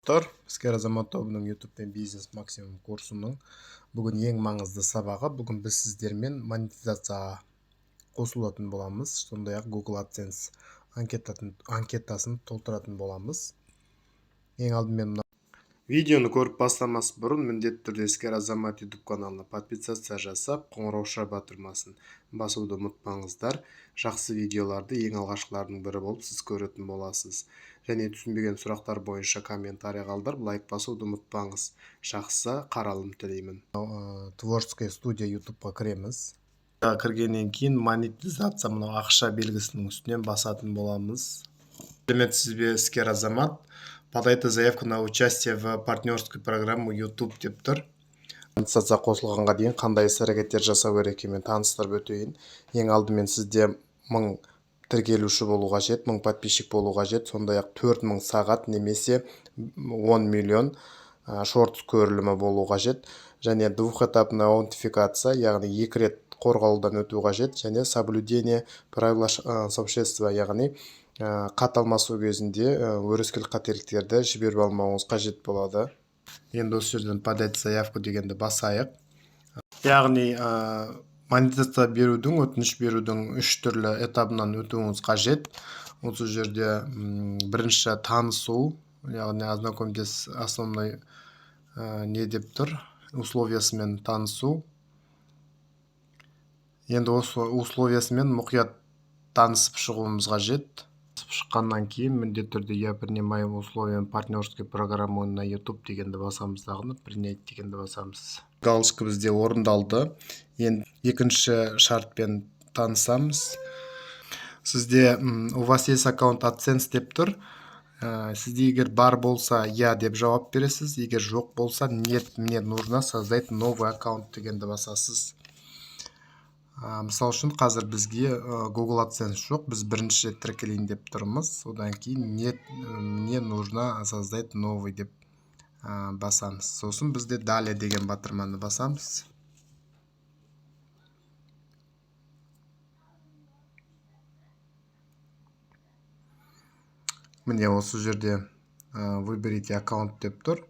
Достар, Іскер Азамат тобының YouTube пен бизнес максимум курсының бүгін ең маңызды сабағы. Бүгін біз сіздермен монетизацияға қосылатын боламыз. Сондай-ақ Google AdSense анкетасын толтыратын боламыз. Ең алдымен мына видеоны көріп бастамас бұрын міндетті түрде Іскер Азамат YouTube каналына подписаться жасап, қоңырауша батырмасын басуды ұмытпаңыздар. Жақсы видеоларды ең алғашқылардың бірі болып сіз көретін боласыз. Және түсінбеген сұрақтар бойынша комментарий қалдырып, лайк басуды ұмытпаңыз. Жақсы қаралым тілеймін. Творческая студия YouTube-қа кіреміз. Кіргеннен кейін монетизация, мынау ақша белгісінің үстінен басатын боламыз. Сәлеметсіз бе, іскер азамат! «Подайте заявку на участие в партнерскую программу YouTube» деп тұр. Монетизация қосылғанға дейін қандай іс әрекеттер жасау керек екенін таныстырып өтейін. Ең алдымен сізде 1000 тіркелуші болу қажет, 1000 подписчик болу қажет, сондай-ақ 4000 сағат немесе 10 миллион шортс көрілімі болу қажет және двухэтапная аутентификация, яғни екі рет қорғалудан өту қажет, және соблюдение правил сообщества, яғни хат алмасу кезінде өрескел қателіктерді жіберіп алмауыңыз қажет болады. Енді осы жерден «Подать заявку» дегенді басайық. Яғни монетизация берудің, өтініш берудің үш түрлі этабынан өтуіңіз қажет. Осы жерде бірінші танысу, яғни «Ознакомьтесь основной» не деп тұр, условиясымен танысу. Енді осы условиясымен мұқият танысып шығуымыз қажет. Шыққаннан кейін міндетті түрде «Я принимаю условия партнерской программы на YouTube» дегенді басамыз дағыны «Принять» дегенді басамыз. Галочка бізде орындалды. Енді екінші шартпен танысамыз. Сізде «У вас есть аккаунт AdSense» деп тұр. Сізде егер бар болса, «Я» деп жауап бересіз, егер жоқ болса, «Нет, мне нужно создать новый аккаунт» дегенді басасыз. Мысал үшін, қазір бізге Google AdSense жоқ, біз бірінші рет тіркелейін деп тұрмыз. Одан кейін «Нет, мне нужно создать новый» деп басамыз. Сосын бізде «Далее» деген батырманы басамыз. Міне, осы жерде «Выберите аккаунт» деп тұр.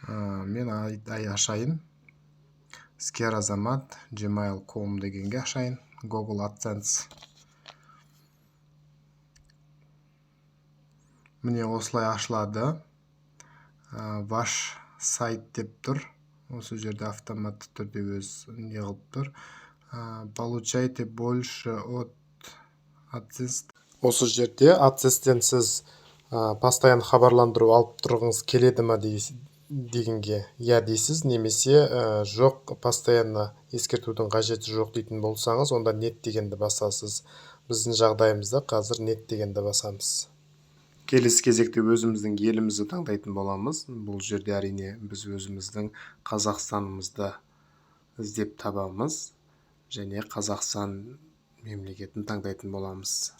Мен ашайын, іскер азамат gmail.com дегенге ашайын Google AdSense. Міне, осылай ашылады. «Ваш сайт» деп тұр. Осы жерде автоматты түрде өз не қылып тұр. «Получайте больше от AdSense». Осы жерде AdSense'тен сіз постоянно хабарландыру алып тұрғыңыз келеді ма дегенге «иә» дейсіз немесе жоқ, постоянно ескертудің қажеті жоқ дейтін болсаңыз, онда «Нет» дегенді басасыз. Біздің жағдайымызда қазір «Нет» дегенді басамыз. Келесі кезекте өзіміздің елімізді таңдайтын боламыз. Бұл жерде, әрине, біз өзіміздің Қазақстанымызды іздеп табамыз және Қазақстан мемлекетін таңдайтын боламыз.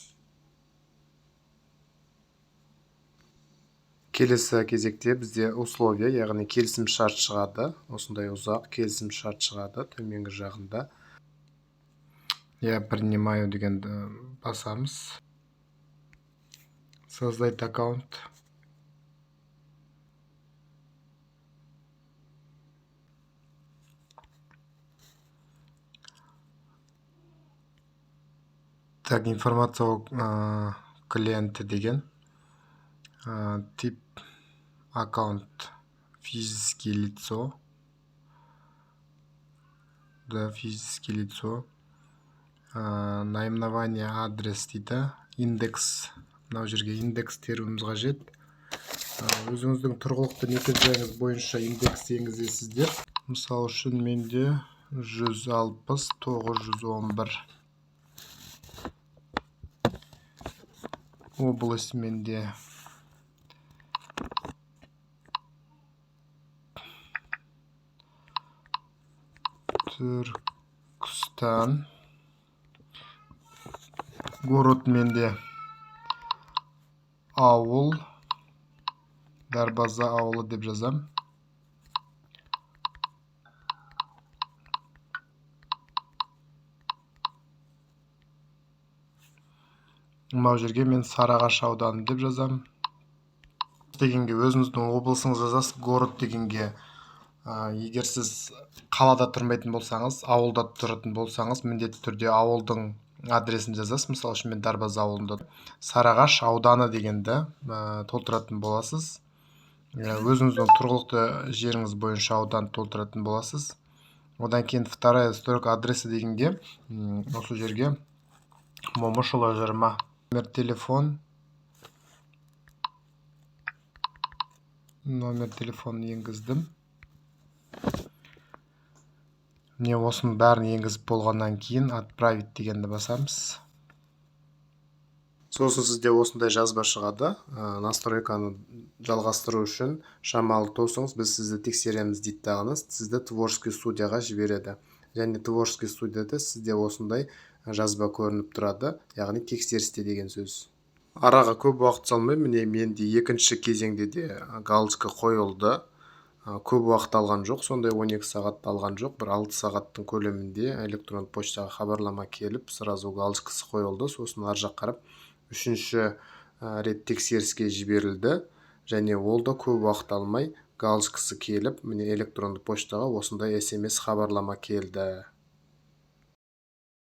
Келесі кезекте бізде условия, яғни келісім шарт шығады. Осындай ұзақ келісім шарт шығады. Төменгі жағында «Я принимаю» дегенді басамыз. Создать аккаунт. Так, «Информация о клиенте» деген, тип аккаунт физическое лицо, да, физическое лицо. Наименование, адрес дейді, индекс. Мынау жерге индекс теруіміз қажет. Өзіңіздің тұрғылықты мекенжайыңыз бойынша индекс енгізесіздер. Мысалы үшін, менде 160 911. Область менде Түркістан. Город менде ауыл, Дарбаза ауылы деп жазам. Мынау жерге мен Сарыағаш ауданы деп жазам. Дегенге өзіңіздің облысыңызды жазасыз. Город дегенге, егер сіз қалада тұрмайтын болсаңыз, ауылда тұратын болсаңыз, міндетті түрде ауылдың адресін жазасыз. Мысалы үшін, мен Дарбаз ауылында, Сарыағаш ауданы дегенді толтыратын боласыз. Өзіңіздің тұрғылықты жеріңіз бойынша аудан толтыратын боласыз. Одан кейін вторая строка адреса дегенге осы жерге Момышұлы 20, номер телефон, номер телефонын енгіздім. Міне, осының бәрін енгізіп болғаннан кейін отправить дегенді басамыз. Сосын сізде осындай жазба шығады. Настройканы жалғастыру үшін шамалы тосыңыз, біз сізді тексереміз дейді дағыны, сізді творческий студияға жібереді. Және творческий студияда сізде осындай жазба көрініп тұрады, яғни тексерісте деген сөз. Араға көп уақыт салмай, міне, менде екінші кезеңде де галочка қойылды. Көп уақыт алған жоқ, сондай 12 сағат алған жоқ, бір 6 сағаттың көлемінде электронды почтаға хабарлама келіп, сразу галочкасы қойылды. Сосын ар жақ қарап үшінші рет тексеріске жіберілді, және ол да көп уақыт алмай галочкасы келіп, міне, электронды почтаға осындай СМС хабарлама келді.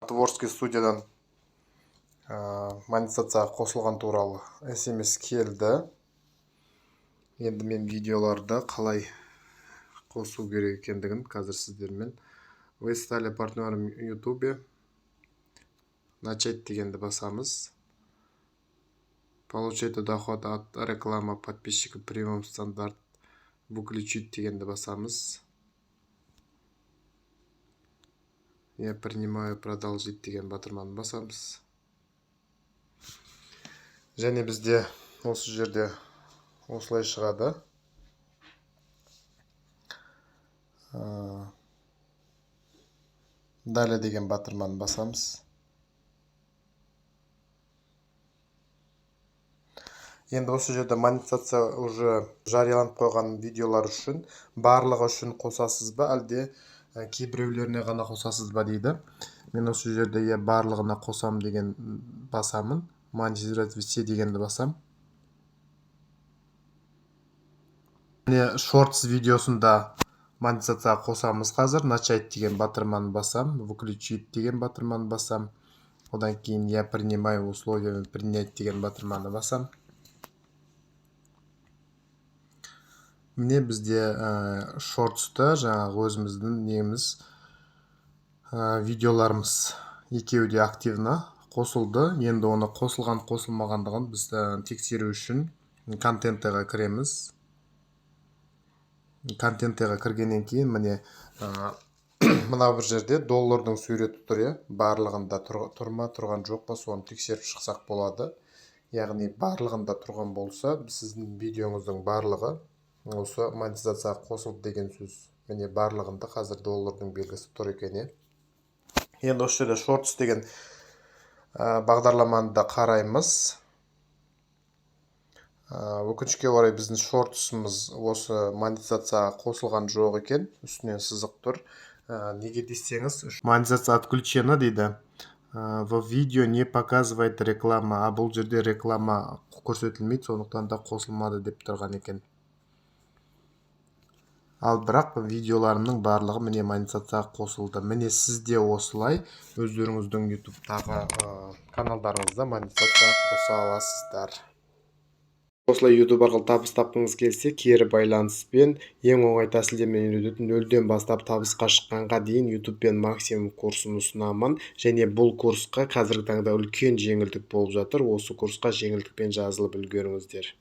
Творческий студиядан монетизацияға қосылған туралы СМС келді. Енді мен видеоларды қалай қосу керек екендігін қазір сіздермен. Вы стали партнером YouTube. Начать дегенді басамыз. Получайте доход от рекламы подписчиков премиум стандарт. Выключить дегенді басамыз. Я принимаю, продолжить деген батырманы басамыз. Және бізде осы жерде осылай шығады. Далее деген батырманы басамыз. Енді осы жерде монетизация уже жарияланып қойған видеолар үшін, барлығы үшін қосасыз ба, әлде кейбіреулеріне ғана қосасыз ба дейді. Мен осы жерде я барлығына қосам деген басамын. Монетизировать все дегенді басам. Міне, шортс видеосында монетизацияға қосамыз қазір. Начать деген батырманы басам, выключить деген батырманы басам. Одан кейін я принимаю условия, принять деген батырманы басам. Міне, бізде шортсты жаңағы өзіміздің неміз, видеоларымыз екеуі де активно қосылды. Енді оны қосылған қосылмағандығын біз тексеру үшін контентіға кіреміз. Контентіға кіргеннен кейін міне, мына бір жерде доллардың суреті тұр, иә, барлығында тұр ма, тұрған жоқ па, соны тексеріп шықсақ болады. Яғни барлығында тұрған болса, сіздің видеоңыздың барлығы осы монетизацияға қосылды деген сөз. Міне, барлығында қазір доллардың белгісі тұр екен, иә. Енді осы жерде шортс деген бағдарламаны да қараймыз. Өкінішке орай, біздің шортсымыз осы монетизацияға қосылған жоқ екен, үстінен сызық тұр. Неге десеңіз, монетизация отключена дейді. В видео не показывает реклама, а бұл жерде реклама көрсетілмейді, сондықтан да қосылмады деп тұрған екен. Ал бірақ видеоларымның барлығы міне монетизацияға қосылды. Міне, сіз де осылай өздеріңіздің YouTube'тағы каналдарыңызда монетизация қоса аласыздар. Осылай YouTube арқылы табыс тапқыңыз келсе, кері байланыспен ең оңай тәсілдермен үйрететін нөлден бастап табысқа шыққанға дейін YouTube пен максимум курсын ұсынамын. Және бұл курсқа қазіргі таңда үлкен жеңілдік болып жатыр. Осы курсқа жеңілдікпен жазылып үлгеріңіздер.